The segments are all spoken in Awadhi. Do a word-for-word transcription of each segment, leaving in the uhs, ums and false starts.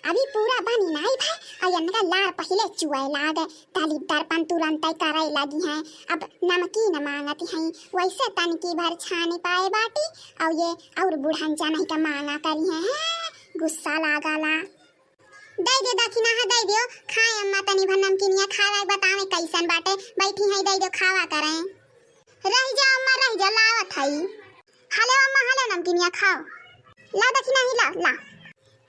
अभी पूरा बनी नाई भय, अउ इनका लार पहिले चुए लागे, तली दर्पण तुरंतै करे लगी हैं। अब नमकीन मांगत हैं, वैसे तनकी भर छानी पाए बाटी, अउ ये अउर बुढ़न जनही का मांगा करी हैं, हैं, गुस्सा लागला। दे दे दखिना है, दे दियो, खाए अम्मा तनी भर नमकीनिया खाए, बतावे कैसन बाटे, बैठी हैं, दे दियो, खावा करें। रह जा अम्मा, रह जा, लावत हई। हले अम्मा, हले नमकीनिया खाओ। ला दखिना ही ला, ला।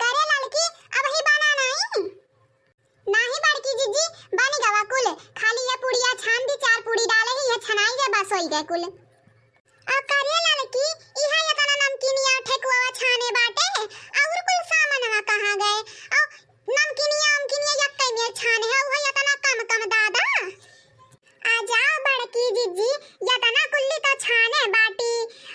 करे ललकी, अब ही बना नाई? नाही बड़की जिज्जी, बनी गवा कुल। खाली ये पुड़िया छान दी, चार पुड़ी डाले ही, ये छनाई गए, बस होई गए कुल। अब करे ललकी, इहा यतना नमकीनिया ठेकुआ छाने बाटे, अउर कुल सामानवा कहाँ गए? अउ नमकीनिया, उमकीनिया यक्कै में छाने है, उहे यतना कम कम दादा। आ जाओ बड़की जिज्जी, यतना कुल्ली तो छाने बाटी।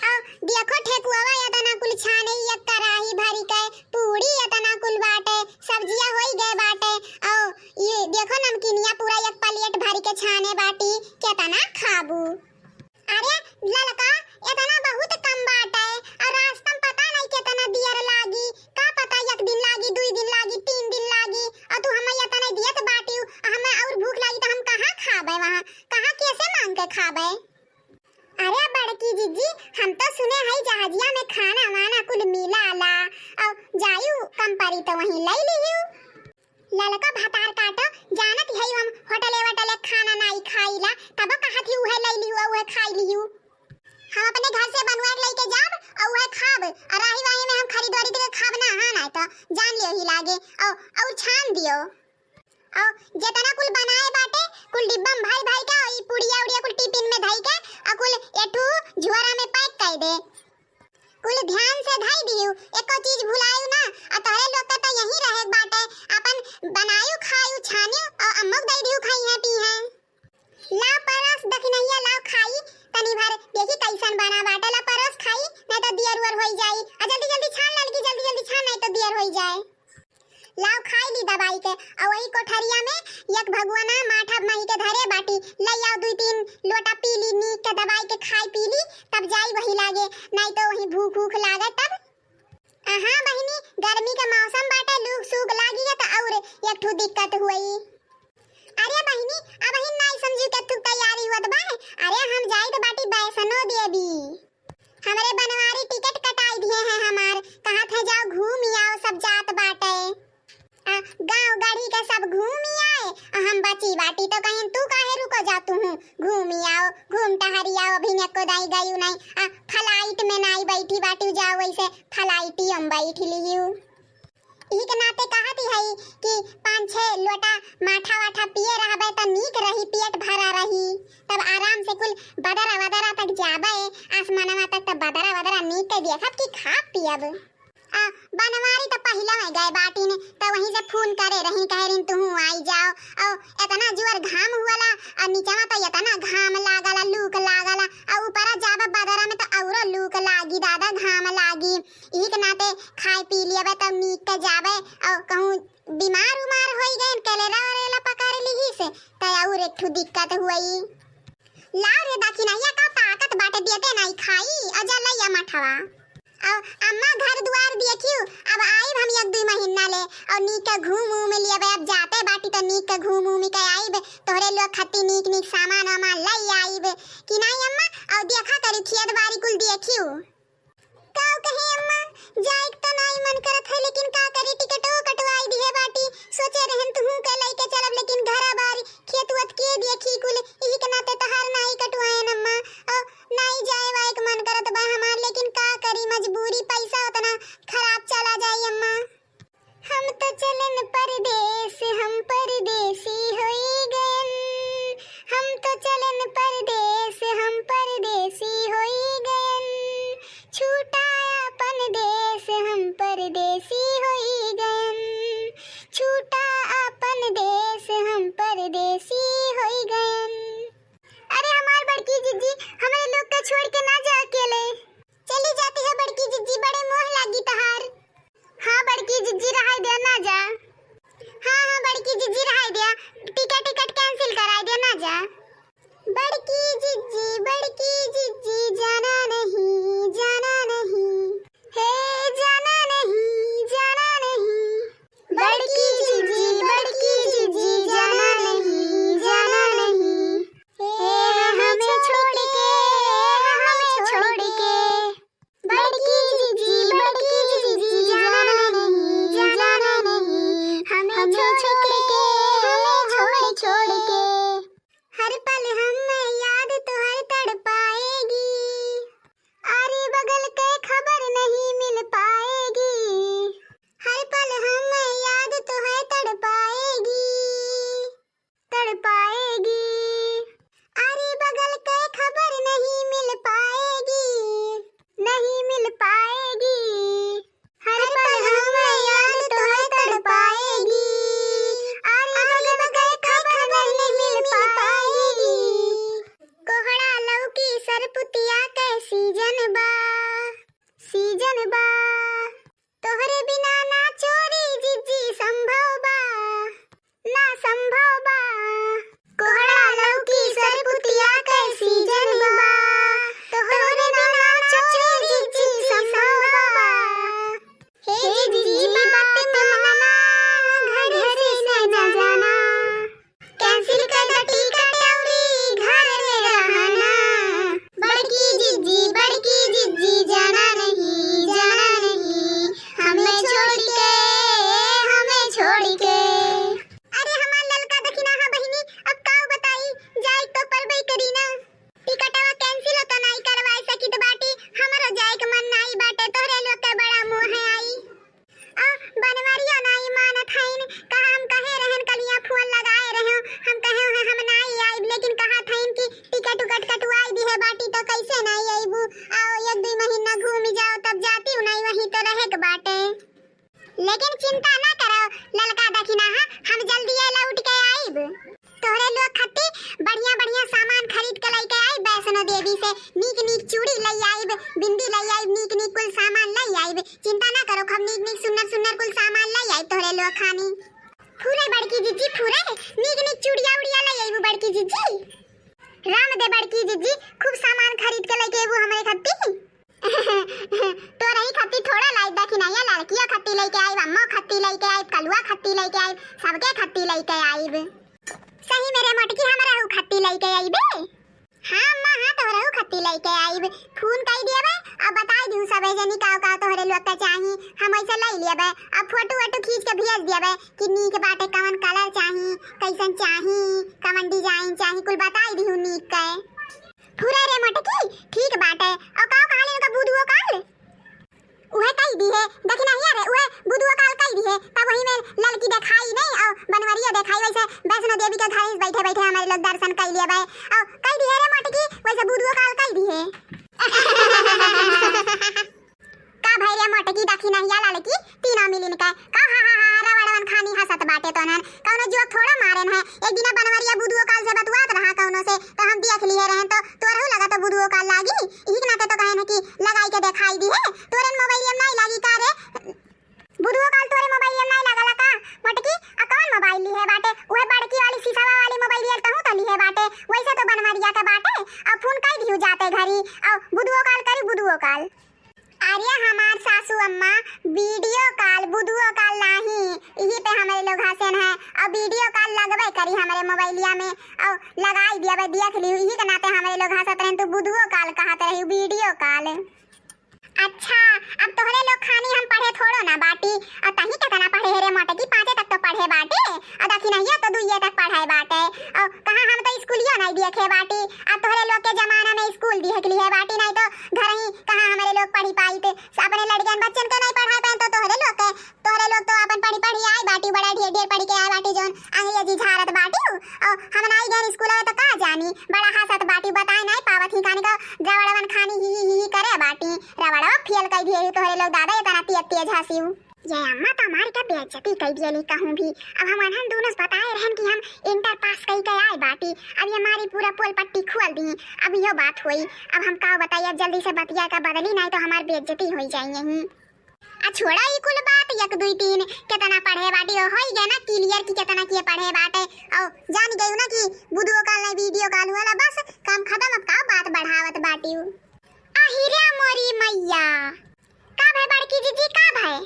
अउ देखो ठेकुआ यतना कुल छाने, एक कराही भरी के पूड़ी यतना कुल बाटे, सब्जिया होई गए बाटे। अउ ये देखो नमकीनिया पूरा एक प्लेट भरी के छाने बाटी, केतना खाबू? अरे ललका, इतना बहुत कम बाटे, अउ रास्ता में पता नहीं कितना दियर लागी, का पता एक दिन लागी, दुई दिन लागी, तीन दिन लागी, अउ तू हमें इतना दियत बाटिउ, हमें अउर भूख लागी तो हम कहाँ खाबे वहाँ, कहाँ कैसे मांग के खाबे? अरे बड़की जिज्जी, हम तो सुने हई जहाजिया में खाना वाना कुल मिलाला, अउ जायू कम परी तो वहीं लई लियू। ललका भतार काटो, जानत हई हम होटले वोटले खाना नाई खाईला, तबो कहत ही उहे लई लिहू, उहे खाई लिहू। हम अपने घर से बनवा के लेके जाब अउ उहे खाब, अउ राही वाही में हम खरीदवारी देके खाब ना, हाँ, नाई तो जान लियो ही लागे। अउ, अउर छान दियो। अउ जेतना कुल बनाए बाटे, कुल डिब्बा में भरी भरी के, अउ ई पुड़िया उड़िया कुल टिफिन में धई के, अउ कुल एठू झुआरा में पैक कर दे। कुल ध्यान से धई दिहू, एको चीज भुलायू ना। आ तोहरे लोग के तो यहीं रहे के बाटे, अपन बनायू, खायू, छानियू अउ अम्मो के दई दिहू, खाई हैं, पी हैं। लाओ परोस दखिनहिया, लाओ खाई, तनी भर देखी कैसन बना बाटे, ला परोस खाई, नहीं तो दियर उयर होई जाई। आ जल्दी जल्दी छान ललकी, जल्दी जल्दी छान, नहीं तो दियर होई जाए। लाओ खाई ली दबाई के। अउ वही कोठरिया में एक भगुआना माठा मही के धरे बाटी, लई आओ दुई तीन लोटा पी ली, नीक के दबाई के खाई पी ली, तब जाई वही लागे, नाई तो वही भूख ऊख लागे तब। अहाँ बहिनी, गर्मी के मौसम बाटे, लूक सूख लागी है तो अउर एक ठू दिक्कत हुई। अरे बहिनी, अबहिन नाई समझू के तू तैयारी हुअत बा। अरे हम जाइत बाटी वैष्णो देवी। हमरे बनवारी टिकट कटाई दिए हैं हमार, कहत है जाओ घूम आओ, सब जात बाटे। आ, गाँव गढ़ी के सब घूम आए, आ हम बची बाटी तो कहेन तू काहे रुको जा, तू घूम आओ, घूम टहरी आओ, अभी एको दाई गयू नहीं, आ फ्लाइट में नाई बैठी बाटी, जाओ वैसे फ्लाइटियो में बैठ लियू। इही के नाते कहत ही हई कि पाँच छह लोटा माठा वाठा पिए रहबे त नीक रही, पेट भरा रही, तब आराम से कुल बदरा वदरा तक जाबे, आसमानवा तक, तब बदरा वदरा नीक के देखब कि खाब पियब। आ बनवारी त पहिला में गए बाटिन, त वहीं से फोन करे रही, कहे रही तुहू आई जाओ। अउ इतना जोर घाम हुआला, अउ नीचवा त इतना घाम लागला, लूक लागला, अउ ऊपरा जाबे बदरा में त अउरो लूक लागी दादा, घाम लागी। इही के नाते खाए पी लियबे तब नीक के जाबे, अउ कहूँ बीमार उमार होई गए, कलेरा वलेरा पकड़ लिही से, त अउर एक ठू दिक्कत हुई। लाओ रे दखिनहिया, का ताकत बाटे, देते नाई खाई, अजा लइया मठवा। अउ अम्मा घर दुआर देखियो, अब आइब हम एक दुई महीना ले, अउ नीक के घूम उम लियबे, अब जाते बाटी त नीक के घूम उम के आइब, तोहरे लोग खत्ती नीक नीक सामान वामान लई आइब, कि नाई अम्मा, अउ देखा करी खेत बारी कुल देखियो। काउ कहे अम्मा, जाए के तो नाई मन करत है, लेकिन का करी, टिकटो कटवाई दिहे बाटी। सोचे रहन तुहू के लइके चलब, लेकिन घरा बारी खेत वत के देखी कुल, इही के नाते तहार नाई कटवाएन अम्मा। अउ नाई जाए वाए के मन करत बा हमार, लेकिन का करी, मजबूरी, पैसा उतना खराब चला जाई अम्मा। हम तो चलन परदेस, हम परदेसी होई गयन। हम तो चलन परदेस, हम परदेसी होई गयन। छूटा आपन देस, हम परदेसी होई गयन। छूटा आपन देस, हम परदेसी होई गयन। अरे हमार बड़की जिज्जी, हमरे लोग के छोड़ के ना जा अकेले। चली जाती है बड़की जिज्जी, बड़े मोह लागी तहार। हाँ बड़की जिज्जी, रहाई दे ना जा। हाँ, हाँ बड़की जिज्जी, रहाई दे, टिकट टिकट कैंसिल कराई दे ना जा। बड़की जिज्जी, बड़की जिज्जी, जाना नहीं, जाना नहीं, हे जाना नहीं, जाना नहीं। ललका दखिनहा, हम जल्दी लौट के आइब। तोहरे लोग खत्ती बढ़िया बढ़िया सामान खरीद के लइके आइब वैष्णो देवी से। नीक नीक चूड़ी लइ आइब, बिंदी लइ आइब, नीक नीक कुल सामान लइ आइब। चिंता ना करो, हम नीक नीक सुन्नर सुन्नर कुल सामान लइ आइब तोहरे लोग खानी। फुरे बड़की जिज्जी, फुरे, नीक नीक चूड़िया उड़िया लइ आइबू बड़की जिज्जी। राम दे बड़की जिज्जी, खूब सामान खरीद के लइके अइबू हमरे खत्ती। तोरही खत्ती थोड़ा लाइब दखिनहिया, लड़कियो खत्ती लइके आइब, अम्मो खत्ती लइके आइब, कलुआ खत्ती लइके आइब, सबके खत्ती लइके आइब। सही में रे मोटकी, हमरहू खत्ती लइके आइबे? हाँ अम्मा, हाँ, तोहरहू खत्ती लइके आइब। फोन कइ दियबे अउर बताइ दिहू सबे जनी काव काव तोहरे लोग के चाही, हम वइसे लइ लियबे। अउर फोटो वोटो खींच के भेज दियबे कि नीक बाटे, कवन कलर चाही, कइसन चाही, कवन डिजाइन चाही, कुल बताइ दिहू नीक के। फुरे रे मोटकी, ठीक बाटे। अउर काव कहलिन का बुधुओ काल? उहे कइ दिहे, दखिनहिया रे, उहे बुधुओ काल कइ दिहे, तब वही में ललकी देखाई नहीं अउर बनवरियो देखाई, वइसे वैष्णो देवी के घर ही बइठे बइठे हमरे लोग दर्शन कइ लियबे। अउर कइ दिहे रे मोटकी, वइसे बुधुओ काल कइ दिहे। का भइ रे मोटकी, दखिनहिया ललकी, तीनों मिलिन के का हा हा हा रवड़वन खानी हँसत बाटे तोहन। कउनो जोक थोड़ा मारेन है। एक दिना बनवरिया बुधुओ काल से बतुआत रहा कउनो से, तो हम देख लिहे रहेन, तो तोरहू लगा तो बुधुओ काल लागी। इही के नाते तो कहेन है कि लगाई के देखाई दिहे। तोरे मोबाइलिया में नाहीं लागी का रे? बुधुओ काल तोरे मोबाइलिया में नाहीं लागला का? मोटकी, आ कवन मोबाइल लिहे बाटे? उहे बड़की वाली शीशवा वाली मोबाइलिया तहूँ तो लिहे बाटे। वइसे तो बनवरिया के बाटे। अब फोन कइ दिहू जाते घरी। अउ बुधुओ काल करी, बुधुओ काल। अरे हमार सासू अम्मा, वीडियो कॉल, बुधुओ कॉल नाही, इही पे हमरे लोग हँसेन है। अउर वीडियो कॉल लगबे करी हमरे मोबाइलिया में, अउर लगाई दिया बे, देख लिहू, इही के नाते हमरे लोग हँसत रहेन, तू बुधुओ कॉल कहत रही, वीडियो कॉल। अच्छा, अब तोहरे लोग खानी हम पढ़े थोड़ो ना बाटी, अउर तही केतना पढ़े है रे मोटकी, पाँचे तक तो पढ़े बाटे, अउर दखिनहिया तो दुइये तक पढ़े बाटे, अउर कहाँ हम तो स्कूलियो नहीं देखे बाटी, अब तोहरे लोग के जमाना में स्कूल देख लिहे बाटी, नहीं तो घर ही कहाँ हमरे लोग पढ़ी पाइत। अपने लड़िकन बच्चन के नहीं पढ़ाए पाएन तो तोहरे लोग के, तोहरे लोग तो अपन पढ़ी पढ़ी आए बाटी, बड़ा ढेर ढेर पढ़ी के आए बाटी, जौन अंग्रेजी झारत बाटी। अउर हम नाई गए स्कूल में तो का जानी, बड़ा हँसत बाटी, बताए नहीं पावत ही, कानी का रवड़वन खानी ही ही ही ही करे बाटी। रवड़वा फेल कइ दिहे ही तोहरे लोग दादा, इतना तेज तेज हँसी। ये अम्मा तो हमारी का बेइज्जती कइ दियली कहूँ भी। अब हम अनहन दोनों से बताए रहन कि हम इंटर पास कइ के आए बाटी, अब ये हमारी पूरा पोल पट्टी खोल दी। अब यो बात होई, अब हम का बताई, अब जल्दी से बतिया का बदली, नहीं तो हमार बेइज्जती होई जाई यहीं। आ छोड़ा ई कुल बात, एक दुई तीन केतना पढ़े बाटी, ओ होई गया ना क्लियर कि केतना किए पढ़े बाटे। अउ जान गई ना कि बुधुओ कॉल नहीं वीडियो कॉल होला, बस काम खत्म, अब का बात बढ़ावत बाटी। अहिरे मोरी मैया, का भय बड़की जिज्जी, का भय?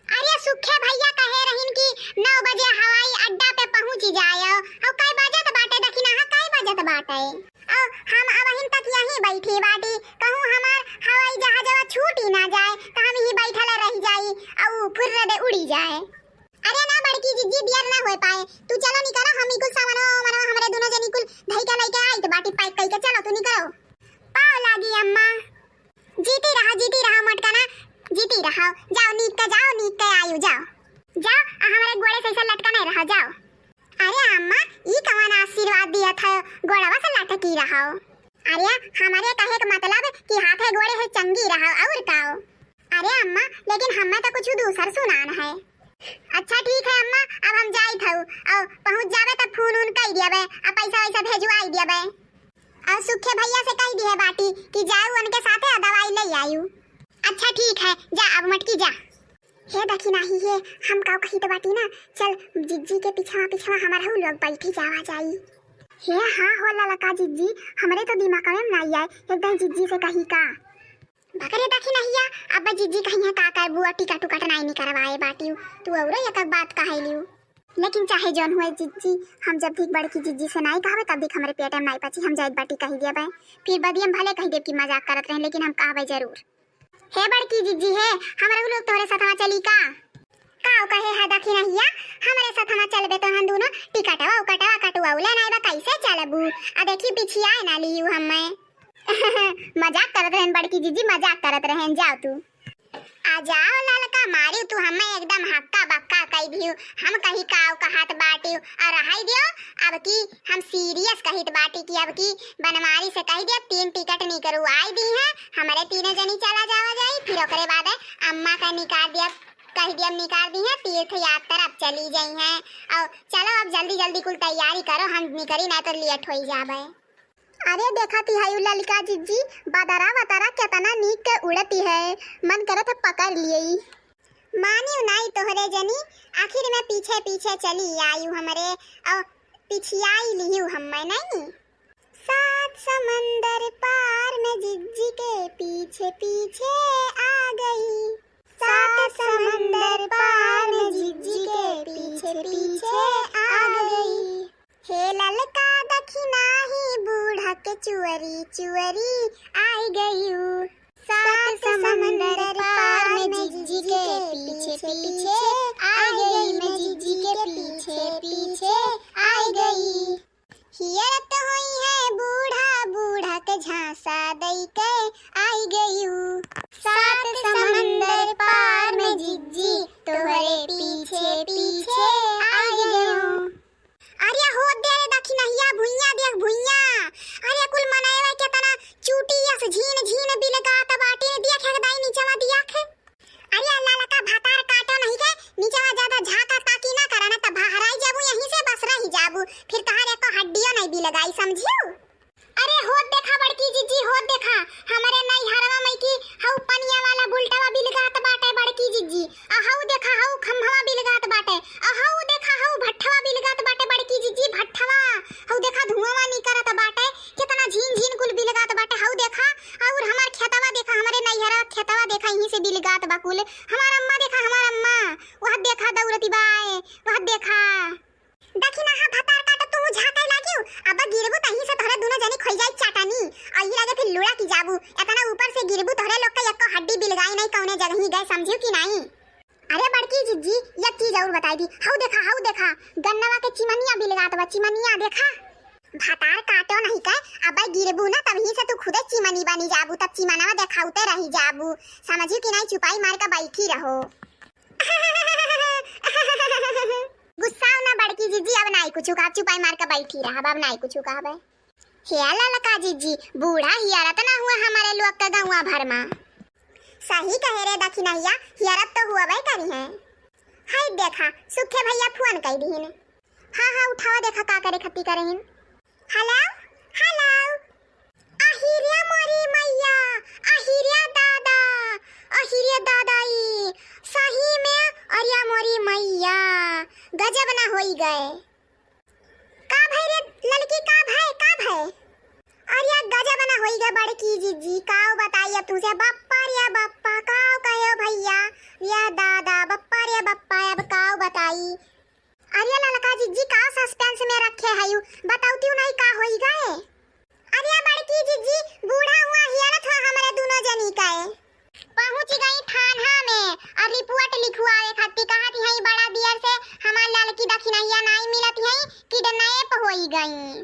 अरे सुखे भैया कहे रहिन कि नौ बजे हवाई अड्डा पे पहुँच जायो। अउ कै बजत बाटे, दखिनहा कै बजत बाटे? अउ हम अबहिन तक यहीं बैठी बाटी, कहूँ हमार हवाई जहाजवा छूटी ना जाए, त हम यहीं बैठल रह जाई, अउ फुर्र दे उड़ी जाए। अरे ना बड़की जिज्जी, देर ना होए पाए, तू चलो निकला, हम ई कुल सामानवा वामानवा हमरे दोनों जनी कुल धई के लइके आइत बाटी, पैक कइके, चलो तू निकलो। पाव लागी अम्मा। जीती रहा, जीती रहा मोटकना, जीती रहा। जाओ नीक के, जाओ नीक के आयु, जाओ। जाओ, आ हमरे गोड़े से ऐसे लटका नहीं रहा, जाओ। अरे अम्मा, ई कवन आशीर्वाद दिया था, गोड़वा से लटकी रहा? अरे हमरे कहे के मतलब कि हाथे गोड़े से चंगी रहा, और का? अरे अम्मा, लेकिन हमें तो कुछ दूसर सुनान है। अच्छा ठीक है अम्मा, अब हम जाइत हऊ, अउ पहुँच जाबे त फोन उन कई दियाबे, आ पैसा वैसा भेजवाई दियाबे। अउ सुखे भैया से कह दिहे बाटी कि जाऊ उनके साथे आ दवाई ले आयु। अच्छा ठीक है, जा अब मटकी जा। हे दखिनही हे, हम काउ कहित बाटी ना, चल जिज्जी के पिछवा पिछवा हमरहू लोग बैठी जावा जाई। हे हाँ हो ललका जिज्जी, हमरे तो दिमाग में ना आए, एकदम जिज्जी से कही का। बकरे दखिनहिया, अब जिज्जी कहिया का करबू, अ टिकट उकट नाई निकरवाए बाटिउ, तू औरो एक बात कहलिउ। लेकिन चाहे जौन हुए जिज्जी, हम जब भी बड़की जिज्जी से नाई कहबे, तब भी हमरे पेट में नाई पची, हम जाइत बाटी कह दियाबे। फिर बदियम भले कह देब कि मजाक करत रहे, लेकिन हम कहबे जरूर। हे बड़की जिज्जी हे, हमरे लोग तोहरे साथवा चली का? काउ कहे है दखिनहिया, हमरे साथवा चलबे तो हम दोनों टिकटवा उकटवा कटवा ले नाई बा, कैसे चलबू? आ देखी पिछियाए ना लियू हमें। मजाक करत रहन बड़की जिज्जी, मजाक करत रहन। जाओ तू। आ जाओ ललका, मारियो तू हमें एकदम हक्का बक्का कई दियो। हम कही काउ कहत बाटियो, और रहाई दियो, अब की हम सीरियस कहित बाटी कि अब की बनवारी से कही दिया, तीन टिकट निकरवाई दी है, हमरे तीनों जनी चला जावा जाई, फिर ओकरे बाद अम्मा का निकाल दिया, कही दिया निकाल दी है, तीर्थ यात्रा चली जाई हैं। और चलो अब जल्दी जल्दी कुल तैयारी करो, हम निकरी ना तो लेट होई जाबे। अरे देखा ती हयू ललका जिज्जी, बदरा बदरा केतना नीक के उड़ती है, मन करत है पकड़ लियई। मानिउ नाई तोहरे जनी, आखिर में पीछे पीछे चली आयु हमरे, और पिछियाई लियु हम्मे नहीं। सात समंदर पार में जिज्जी के पीछे पीछे आ गई। सात समंदर पार में जिज्जी के पीछे पीछे आ गई। हे ललका दखिनाही बूढ़ा के चुअरी चुअरी आई गयू। सात समंदर पार में जिज्जी के पीछे पीछे आई गई, मैं जिज्जी के पीछे पीछे आई गई। हियरत होई है बूढ़ा, बूढ़ा के झांसा दई के आई गयू। सात समंदर पार में जिज्जी तोहरे पीछे पीछे आई गयू। अरे हो दे रे दखिनहिया, भुइया देख भुइया। अरे कुल मनैवा केतना चूटी अस झीन झीन बिलगात बाटे, देख एक दाई नीचवा दियाख। अरे ललका भतार काटो नहीं के, नीचवा ज्यादा झाका ताकी ना करा ना, तब बहराई जाबू यहीं से बस रही जाबू, फिर तहार एको हड्डियो नहीं बिलगाई, समझियो? अरे होत देखा बड़की जिज्जी, होत देखा, हमरे नैहरवा में की हऊ पनिया वाला बुलटवा बिलगात बाटे बड़की जिज्जी, आ हऊ देखा हऊ खम्भवा बिलगात बाटे, आ हऊ देखा हऊ भट्ठवा बिलगात बाटे बड़की जिज्जी, भट्ठवा, हऊ देखा धुआंवा निकरत बाटे, केतना झीन झीन कुल बिलगात बाटे, हऊ देखा, और हमार खेतवा देखा, हमरे नैहरा खेतवा देखा, यहीं से बिलगात बा कुल, हमार अम्मा देखा, हमार अम्मा, वह देखा दौरती बाए, वह देखा। दखिनहा भतार काटो, तू झांके लागियो। अब गिरबू तहीं से तोहरे दुनो जनी खोई जाई चाटनी। आ ई लगे फिर लुढ़की जाबू। एतना ऊपर से गिरबू, तोहरे लोग के एको हड्डी बिलगाई नहीं कौने जगही गए, समझियो कि नहीं? अरे बड़की जिज्जी, एक चीज और बताई दी। हऊ देखा, हऊ देखा, गन्नवा के चिमनिया बिलगात बा, चिमनिया देखा। भतार काटो नहीं के, अब गिरबू ना, तबही से तू खुदे चिमनी बनी जाबू, तब चिमनवा देखाउते रही जाबू। समझियो कि नहीं, चुपाई मार के बैठी रहो। गुस्साओ ना बड़की जिज्जी, अब नाई कुछ कहब, चुपाई मार के बैठी रहब, अब नाई कुछ कहबे। हे ललका जिज्जी, बूढ़ा हियरत ना हुआ हमारे लोग के गौवा भर मा। सही कहे रे दखिनहिया, हियरत तो हुअबे करी है। हाय देखा, सुखे भैया फोन कई दीन। हाँ हाँ, उठावा, देखा का करे खती करे हिन। हेलो, हेलो। अहिरे मोरी मैया, अहिरे दादा, अहिरे दादाई, सही में अरिया मोरी मैया, गजब ना होई गए। का भय रे ललकी, का भय, का भय? अरिया गजब ना होई गए बड़की जिज्जी, काव बताई अब तुमसे, बप्पा रे बप्पा, काव कहो भैया, रे दादा, बप्पा रे बप्पा, अब काव बताई। अरे ललका जिज्जी, का suspense में रखे हयू? बतौतियो नहीं का होई गए? अरे बड़की जिज्जी, बूढ़ा हुआ हियरत हुआ हमरे दुनो जनी का। पहुँच गई थाना में और report लिखवावे खातिर, कहत हई बड़ा दियर से हमार ललकी दखिनहिया नाई मिलत हई, kidnap होई गई।